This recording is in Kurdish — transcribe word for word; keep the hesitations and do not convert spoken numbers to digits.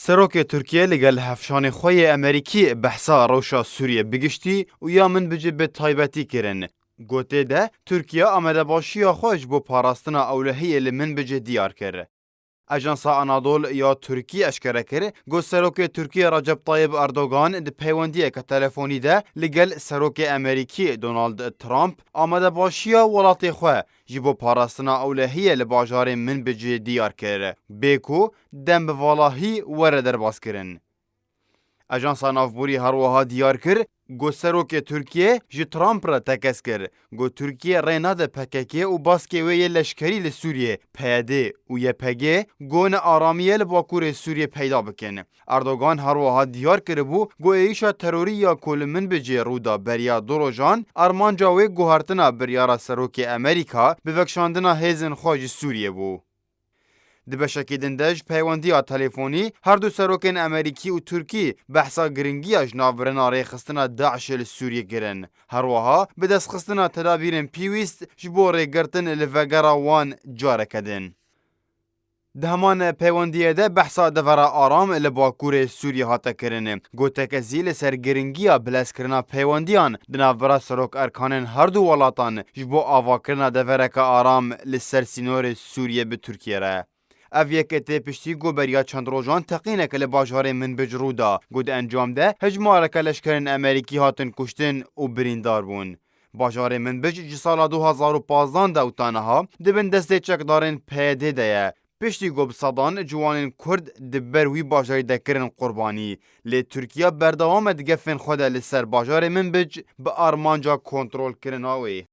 Serokê Tirkiye li gel hevşanê xwe yê Amerîkî behsa rewşa Sûriye bi giştî û ya Minbicê bi taybetî kirin. Gotê de Tirkiye amadebaşiya xwe ji bo parastina ewlehiyê li Minbicê diyar kir. Ajansa Anadol ya Tirkî eşkere kir, got Serokê Tirkiye Recep Tayyip Erdogan di peywendiyeke telefonî de li gel Serokê Amerîkî Donald Trump amadebaşiya welatê xwe ji bo parastina ewlehiyê li bajarê Minbicê diyar kir, bê ku dem bi valahî were derbaskirin. Ajansa Navborî her wiha diyar kir, got Serokê Tirkiye ji Trump re tekez kir, got Tirkiye rê nade P K K û baskê wê yê leşkerî li Sûriyê, P Y D û Y P G, ku ne aramiye li Bakurê Sûriyê peyda bikin. Erdogan her wiha diyar kiribû, got êrîşa terorî ya ku li Minbicê rû da beriya du rojan, armanca wê guhertina biryara Serokê Amerîka bi vekşandina hêzên xwe ji Sûriyê bû. Di beşekî din de ji peywendiya telefonî her du serokên Amerîkî û Tirkî behsa giringiya ji nav birina rêxistina DAIŞê li Sûriyê kirin. Her wiha bi destxistina tedabîrên pêwîst ji bo rêgirtin li vegera wan careke din. Di heman peywendiyê de behsa devera aram li bakurê Sûriyê hate kirin. Got tekezî li ser giringiya bilezkirina peywendiyan di navbera serok erkanên her du welatan ji bo avakirina devereke aram li ser sînorê Sûriyê bi Tirkiye re. Ev yek tê piştî ku beriya çend rojan teqînek li bajarê Minbic rû da, ku di encam de hejmareke leşkerên Amerîkî hatin kuştin û birîndar bûn. Bajarê Minbic ji sala du hazar û pazdan de û ta niha di bin destê çekdarên P Y D de ye. Piştî ku bi sedan ciwanên Kurd di ber wî bajarî de kirin qurbanî, lê Tirkiye berdewam e di gefên xwe de li ser bajarê Minbic bi armanca kontrolkirina wê.